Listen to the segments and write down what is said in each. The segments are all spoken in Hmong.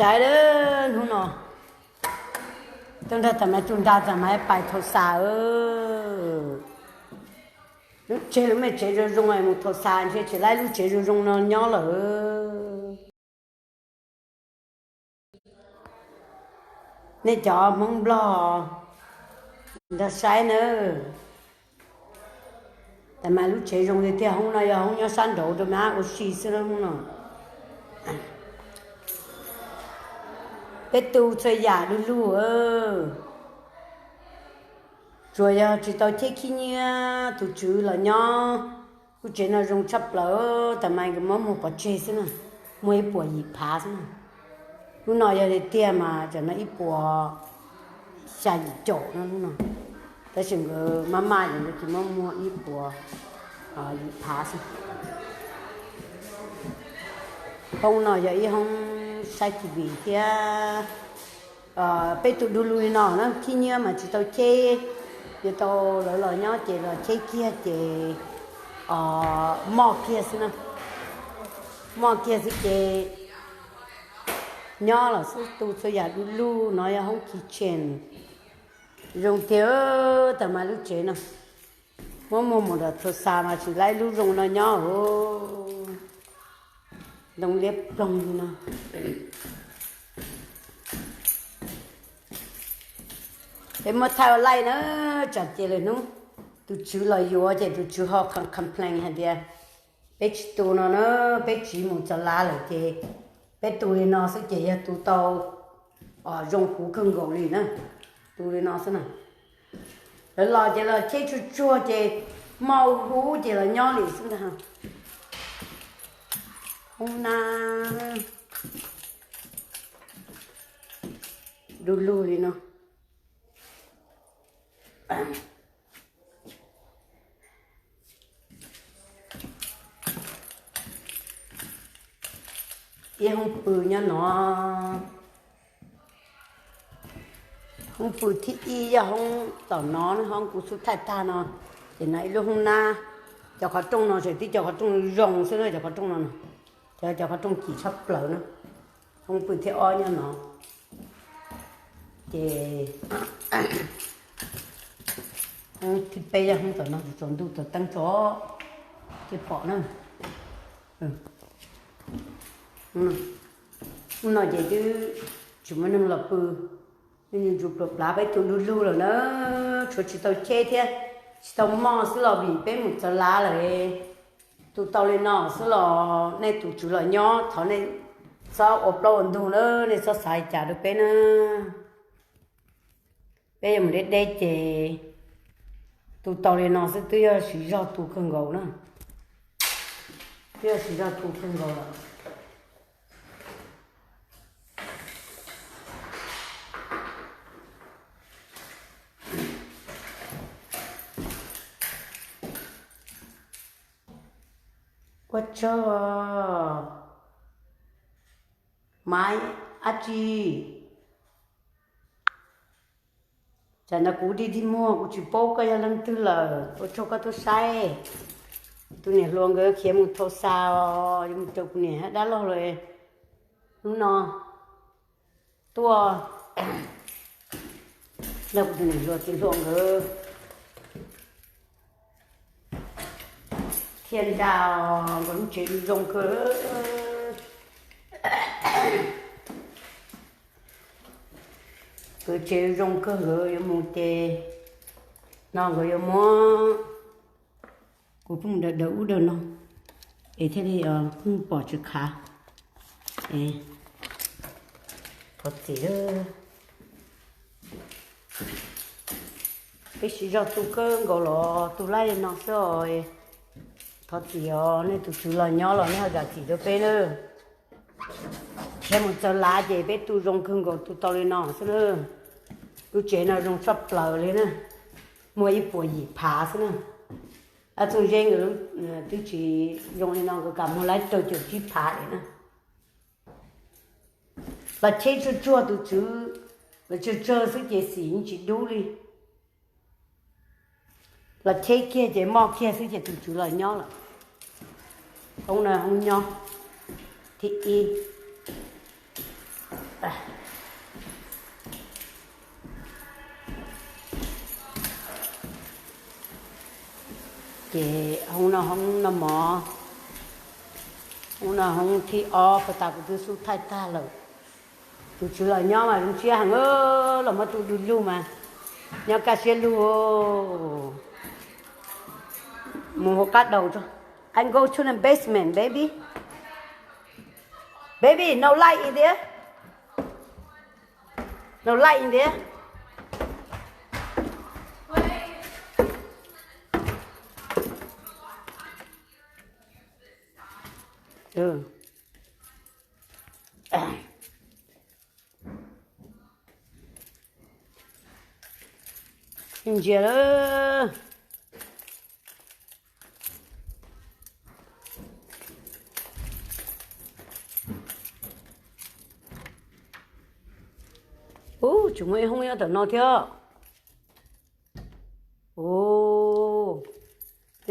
Saib lawm hnub no, tuaj nrog Tam Maiv tug nrag, Tam Maiv pais thauj xas. Lub tsev, lub me tsev zoo zoo es mus thauj xas ntshe tsis laib lub tsev zoo zoo no nyob lawm. Nej cov Hmoob Nplog nrog saib nawb. Tam Maiv lub tsev zoo tiag tiag. Hoob no yog hoob nyob sab nraud rau mas ua si xwb na hoob no. Peb tu txhua yam du lug, tsuas yog tsis tau cheb khib nyiab tus tswv los nyob. Lub tsev no zoo tshaj plaws, Tam Maiv nkawd muab muag pov tseg xwb na, muag ib puas yim phav xwb na. Lub no yog tiag tiag mas tam no ib puas xya yim caum no lub no, tab sis nkawd maj maj ces nkawd tsis muab muag ib puas yim phav xwb. Hoob no yog ib hoob saib T V thiab. Peb tu du lug li no na, khib nyiab mas tsis tau cheb, yuav tau lawv los nyob ces los cheb kiag ces moj kiag xwb na, moj kiag xwb ces nyob los xwb, tu txhua yam du lug. No yog hoob kitchen, zoo tiag. Tam Maiv lub tsev no muab muag mus rau thauj xas mas tsis laib lub zoo no nyob, ntoo liab ploog li no. Peb muab thaij ua laij na, tsam ces lwm hnub tus tswv los yuav ces tus tswv ho complain hais tias peb tsis tu no na, peb tsiv mus txog lav lawm ces peb tu li no xwb ces yog tu tau zoo huv kawg nkaus li na. Tu li no xwb na. Lawv los ces los cheb tsuag tsuag ces moj huv ces los nyob li xwb ntag. Hoob na, du lug li no. Ib hoob pw nyob no, hoob pw thib ib yog hoob tom no, hoob kuv xub thaij tag no, ces no ib lub hoob nab. Cov qhov rooj no tseem tib cov qhov rooj zoo xwb na, cov qhov rooj no, cov qhov rooj cim tshaj plaws na. Hoob pw thib ob nyob no, ces hoob thib peb yog hoob tom no, tsaus ntuj tsaus teeb tso thiaj pom na. Hoob no ces twb tsis muaj neeg los pw, ntsuav pluas plav, peb tu du lug lawm na, tshuav tsis tau cheb thiab tsis tau moj xwb los vim peb mus txog lav lawm. Tu tau li no xwb los nej tus tswv los nyob, thov nej txhob ua plaub ua ntug na, nej txhob xav li cas rau peb na. Peb yuav mus deb deb ces tu tau li no xwb twb yog siv zog tu kawg nkaus na, twb yog siv zog tu kawg nkaus lawm. Ua tsaug, Maiv ab tsi. Tsam no kuv dig dig muag kuv tsis paub koj yog leej twg lawm, ua tsaug koj tuaj saib. Tus niam hluas nkawd khiav mus thauj xas os, yuav mus raws kuv niam dab laug lawm. Hnub no tuaj nrog kuv tus niam hluas txiv hluas nkawd thiaj nra nkawd lub tsev zoo kawg. Nkawd tsev zoo kawg, nkawd yuav mus ces no nkawd yuav muab, kuv pheej daws daws ub daws no es thiaj li pheej pom tsis khav. Thov txim, peb siv zog tu kawg nkaus los tu laij li no xwb os. Thov txim os, nej tus tswv los nyob los nej ho zam txim rau peb na. Khiav mus txog lav ces peb tu zoo kawg nkaus tu tau li no xwb na. Lub tsev no zoo tshaj plaws li na, muaj ib puas yim phav xwb na. Ab Txooj Zeb nkawd twb tsis zoo li no, nkawd kam muag laib rau caum tsib phav li na. Los cheb tsuag tsuag tus tswv, los tsawg tsawg xwb ces xim yeej tsis dub li. Los cheb kiag ces moj kiag xwb ces tus tswv los nyob lawm. Hoob no hoob nyob thib ib. Ces hoob no hoob noj mov, hoob no hoob thib ob, puag ta kuv twb xub thaij tag lawm. Tus tswv los nyob mas zoo siab heev, los muab tus du lug mas nyob kaj siab lug. Mus hauv qab daus tso. I go to the basement, baby. Baby, no light in there. No light in there. Ntsia lawm. Ub, tseem muaj ib hoob nyob ntawm no thiab. Ub,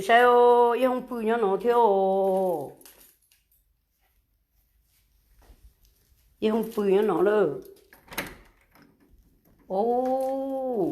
saib, ib hoob pw nyob no thiab os. Ib hoob pw nyob no lawm. Ub,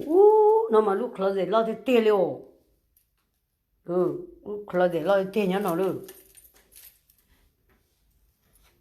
ub, no mas lub closet loj tiag tiag li os. Lub closet loj tiag tiag nyob no lawm.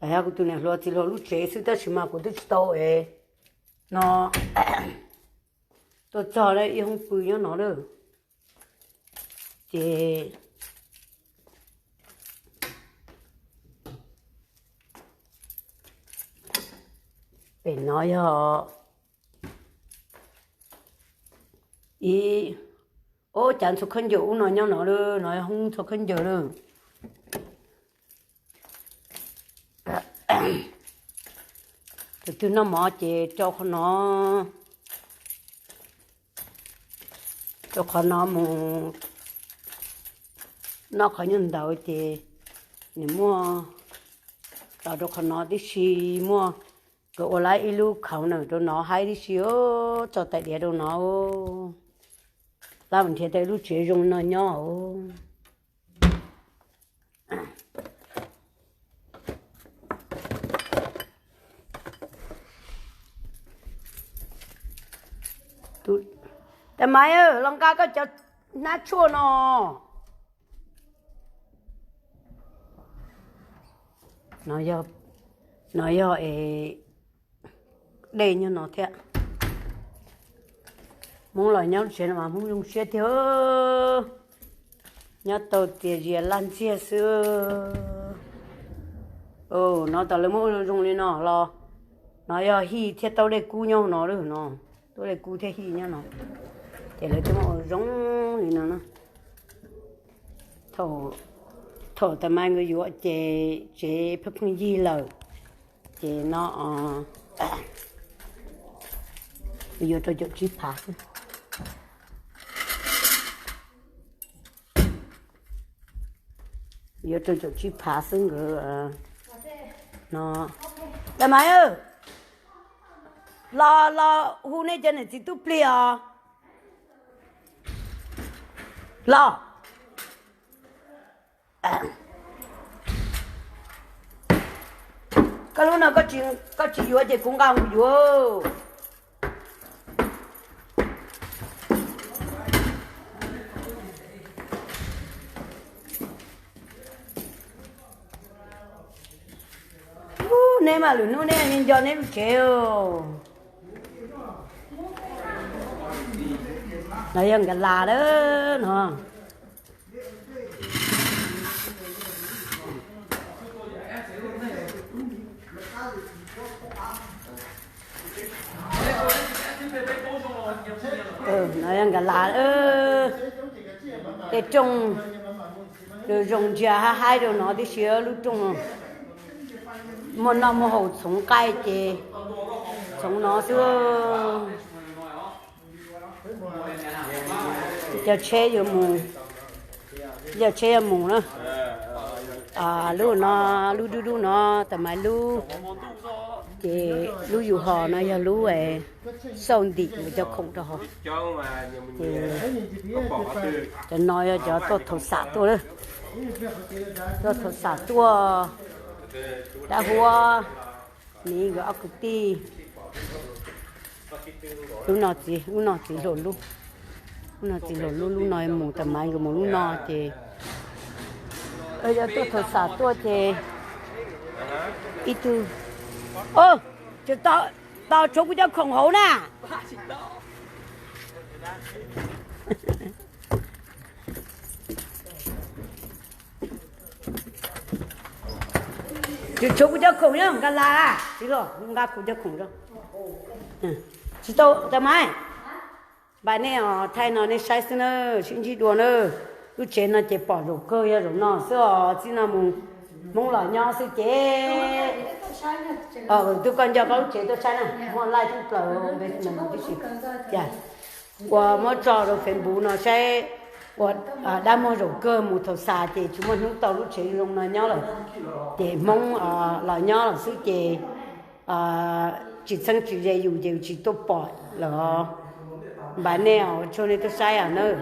Los yog kuv tus niam hluas txiv hluas lub tsev xwb tab sis mas kuv twb tsis tau es no tuaj txog ib hoob pw nyob no lawm. Ces pem no yog ib, ob, cav ntxhua khaub ncaws ub no nyob no lawm, no hoob ntxhua khaub ncaws lawm. Tus twg noj mov ces rau qhov no, rau qhov no mus noj qhov nyuag ntawd ces nws muaj los rau qhov no tib si, muaj nkawd ua lawm ib lub counter rau no haib tib si, tso tais diav rau no. Lawv nrhiav tau ib lub tsev zoo no nyob. Tais Maiv, los nqa koj cov hnab tshuaj no. No yog es dej nyob no thiab. Hmoob los nyob lub tsev no mas Hmoob zoo siab tiag. Nyob tau tias zias laj ntxiag xwb. No tas lawv muab ua zoo li no los, no yog hij thiab taub dej kub nyob no lawm no. Taub dej kub thiab hij nyob no. Ces lawv twb muab ua zoo li no na. Thaum Tais Maiv nkawd yuav ces tsev pheej pheej yig lawm. Ces no yuav rau caum tsib phav xwb. Yuav rau caum tsib phav xwb nkawd no. Tais Maiv, los los hu nej cov niam txiv tub plig os. Los. Koj lub no koj tsis yuav ces kuv nqa mus yuav. Ub, neb mas lwm hnub neb nco neb lub tsev. No yog nkawd las lawm no. No yog nkawd las, tej rooj zoo zoo ntsia haib haib rau no tib si, lub rooj muaj noj muaj haus txhoov nqaij ces txhoov no xwb. Cov tsheb yuav mus, cov tsheb yuav mus na. Lub no, lub dub dub no Tais Maiv lub, ces lub yus hos no yog lub xauj ntim nkawd cov khoom rau hauv. Ces cov no yog cov tuaj thaum xam tuaj lawm, tuaj thaum xam tuaj dab huab. Miv nkawd ob kwv tij, lub no txiv, lub no txiv hluas lub, lub no txiv hluas lub, lub no mus tas mas nkawd mus lub no ces yog tuaj thaum xam tuaj ces ib tug, tau tshuav kuv cov khoom hauv na. Tsis tshuav kuv cov khoom nyob nqa las, tsis los nqa kuv cov khoom. Tsis tau tas mas, npaj nej os, thaij no nej saib xwb na, sib ntsib dua na. Lub tsev no ces pom zaum kawg yog zaum no xwb os, txij no mus Hmoob los nyob xwb ces. Tus koj nco koj lub tsev tuaj saib na, muaj laij thoob plaws basement no tib si. Cas uas muab tso rau Facebook no saib, uas dab muag zaum kawg mus thaum xam ces tsis muaj hnub tau lub tsev zoo no nyob lawm. Ces Hmoob los nyob lawm xwb ces tsis txheeb tsis ze yus ces yus tsis tuaj pom lawm. Npaj nej os, ua tsaug nej tuaj saib os nawb.